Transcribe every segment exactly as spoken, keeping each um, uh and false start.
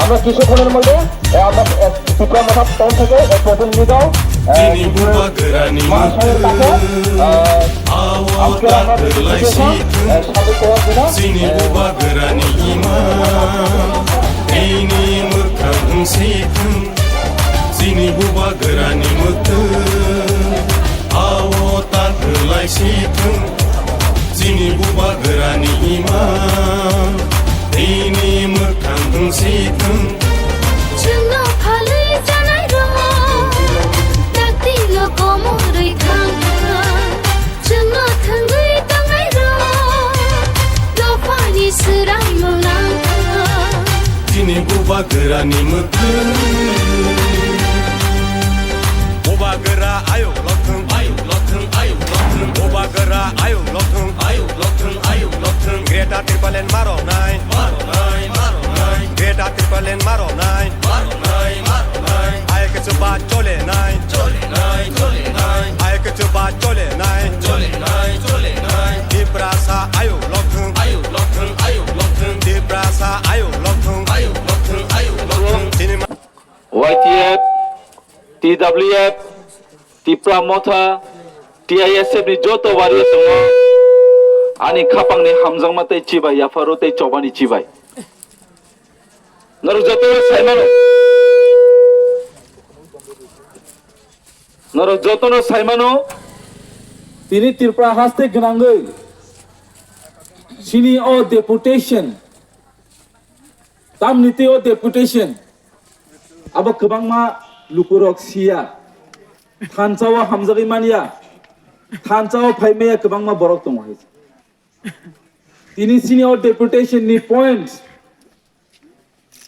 আমরা কিসে খনন বলতে? এ, আমরা, এ, ত্রিপুরা মথা তরফ থেকে এক প্রতিনিধি দল, এ, Chini bubagrani mangsa mwkhwtwng, tata, e, ao amkhe ta rang rwlai si thwng. Sabu kowa guna, Chini e, bubagrani imang, bini mwkhang wng si thwng. Chini bubagrani mwkhwtwng, ao ta rwlai si thwng. Chini bubagrani imang, bini mwkhang wng si thwng. Chwngno phalwi janai rok, dakti lo komorwi thang thang. Chwngno thwngwi tangnai rok, dophani swraimung nang thang. Chini bubagrani mwkhwtwng. Bubagra ayuk lokthwng, ayuk lokthwng, ayuk lokthwng. Bubagra ayuk lokthwng, ayuk lokthwng, ayuk lokthwng. Greater Tipraland maronai, maronai, maronai. Greater Tipraland maronai, maronai, maronai. Ai kichu ba chole nai, chole nai, chole nai. Ai kichu ba chole nai, chole nai, chole nai. Tiprasa ayuk lokthwng, ayuk lokthwng, ayuk lokthwng. Tiprasa ayuk lokthwng, ayuk lokthwng, ayuk lokthwng. Chini ma- Y T F, T W F, Tipra Motha, T I S F ni joto wariya tongo. Ani khapangni hamjakma tei chibai yapharo tei chobani chibai. Norok jotono saimano. Norok jotono saimano. Tini Tripura haste gwnangwi chini o deputation, tamni tei o deputation, abo kwbangma lukurok siya, thansa o hamjagwi manya, thansa o phai maya kwbangma borok tongo hai. Tini chini o deputation ni point,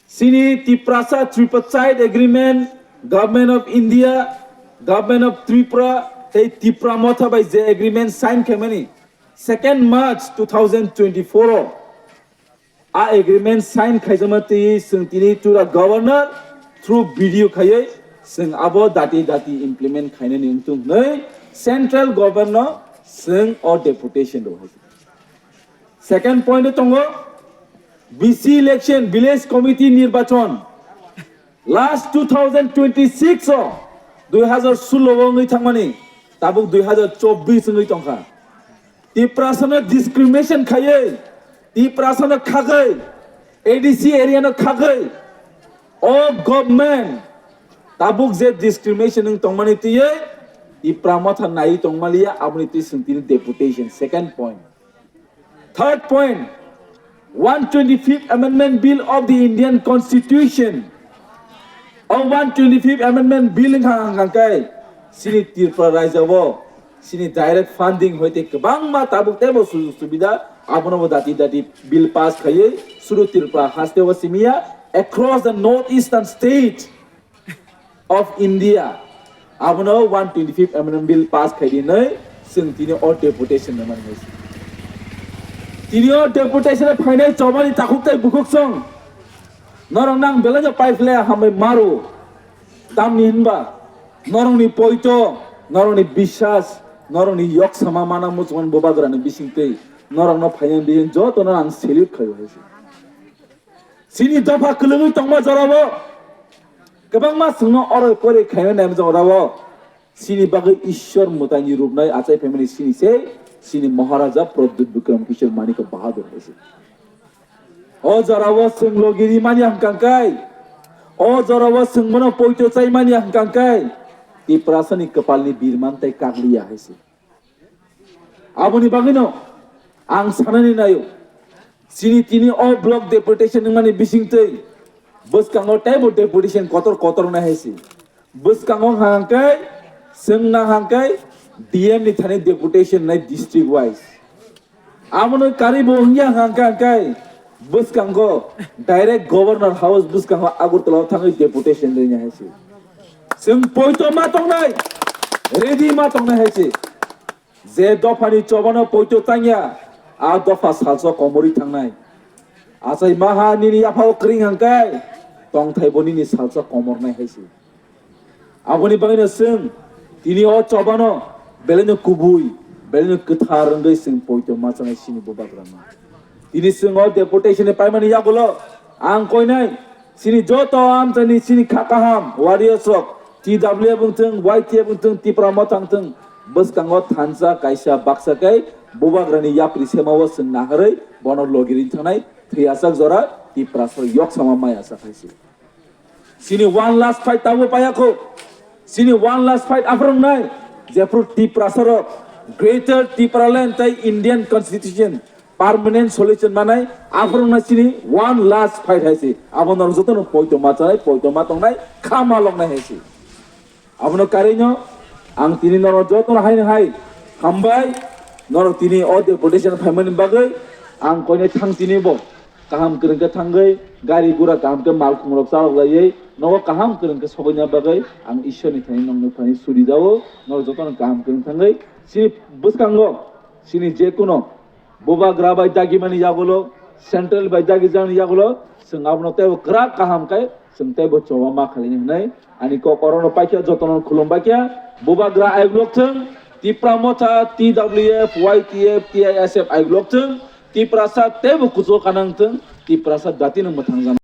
chini Tiprasa Tripartite Agreement, Government of India, Government of Tripura tei Tipra Motha bai je agreement sign khaimani second March two thousand twenty-four o, a agreement sign khaijakma twi chwng tini to the governor through video khaiwi chwng abo dati dati implement khainani wngthung hwnwi central government no chwng o deputation rw hai. Second point o tongo B C election, village committee nirbachon. Last two thousand twenty-six o, dui hazar sullo o wngwi thangmani, tabuk dui hazar chobbish wngwi tongkha. Tiprasano discrimination khaiwi, Tiprasano khagwi, A D C area no khagwi, o government tabuk je discrimination wng tongmani twiwi, Tipra Motha naiwi tongmaliya, aboni twi chwng tini deputation, second point. Third point, one twenty-fifth Amendment Bill of the Indian Constitution. O one twenty-fifth Amendment Bill wngkha hwnkha khe chini Tripura rajya o chini direct funding hoite kwbangma tabuk teibo sujog subida abono bo dati dati bill pass khaiwi suru Tripura haste o simiya across the north eastern state of India. Abono one twenty-fifth Amendment Bill pass khai di nai, chwng tini o deputation no mani. Tini o deputation phainai chobani takhuk tai bukhuk song. Norok nang belai no paiphle hambai maru. Tamni hinba norokni poito, norokni biswas, norokni yok sama mana muchungan bubagrani bisingtwi norokno phainai bihin jotono ang salute khaio hai se. Chini dopha kwlwngwi tongma jorao kwbangma chwngno oroi poroi khaina naimjak jorao chini bagwi Ishwar mwtaini rupnai achai phaimani chini se chini Maharaja Pradyut Bikram Kishore Manikya Bahadur hai se. O jorao chwng logi rimani hwnkha khe, o jorao chwng bono poito chaimani hwnkha khe, Tiprasani kwpalni birman tei kakliya hai se. Aboni bagwino ang sanani naio, chini tini o block deputation wngmani bisingtwi bwskango teibo deputation kotor kotor wngnai hai se. Bwskango hwnkha khe, chwngna hwnkha khe D M ni thani deputation wngnai district wise. Abono karwi bo wngya hwnkha khe, bwskango direct Governor House bwskango Agartala o thangwi deputation rinai hai se. Chwng poito ma tongnai, ready ma tongnai hai se. Je dophani chobano poito tangya, a dopha salsa komorwi thangnai. Achai maha nini yaphao kring hangkai, tongthai bo nini salsa komornai hai se. Aboni bagwino chwng tini o chobano belaino kubui, belaino kwthar wngwi chwng poito machanai chini bubagrano. Tini chwng o deputation ni paimani yagulo ang koinai chini joto amchaini chini kha kaham warriors rok T W F wngthwng, Y T F wngthwng, Tipra Motha wngthwng, bwskango thansa kaisa baksa khe bubagrani yapri semao chwng naharwi bono logi ring thangnai thwiyasak jora Tiprasa yoksama maya sa khaisi. Chini one last fight tabuk paya kho. Chini one last fight aphrangnai. Jephru Tiprasa rok Greater Tipraland tei Indian Constitution permanent solution manai aphrangnai chini one last fight hai se. Abo norok joto no poito ma chanai, poito ma tongnai, kha ma longnai hai se. Abono karino ang tini norok joto no hai hai hambai norok tini o deputation phaimani bagwi ang koinai thang tini bo. Kaham kwrwng khe thangwi gari gura kaham khe mal khungrok chalok laiwi nogo kaham kwrwng khe sogwina bagwi ang Ishwar ni thani nokni thani suri jao. Norok jotono kaham kwrwng thangwi chini bwskango chini je kuno bubagra bai dagimani yagulo, central bai dagijani yagulo chwng abono teibo kwrak kaham khe chwng teibo choba ma khailini hwnwi ani kok orono paikha jotono khulumbaikha. Bubagra ayuk lokthwng, Tipra Motha, T W F, Y T F, T I S F ayuk lokthwng, Tiprasa teibo kuchuk kanangthwng, Tiprasa datino mwthangjaknai.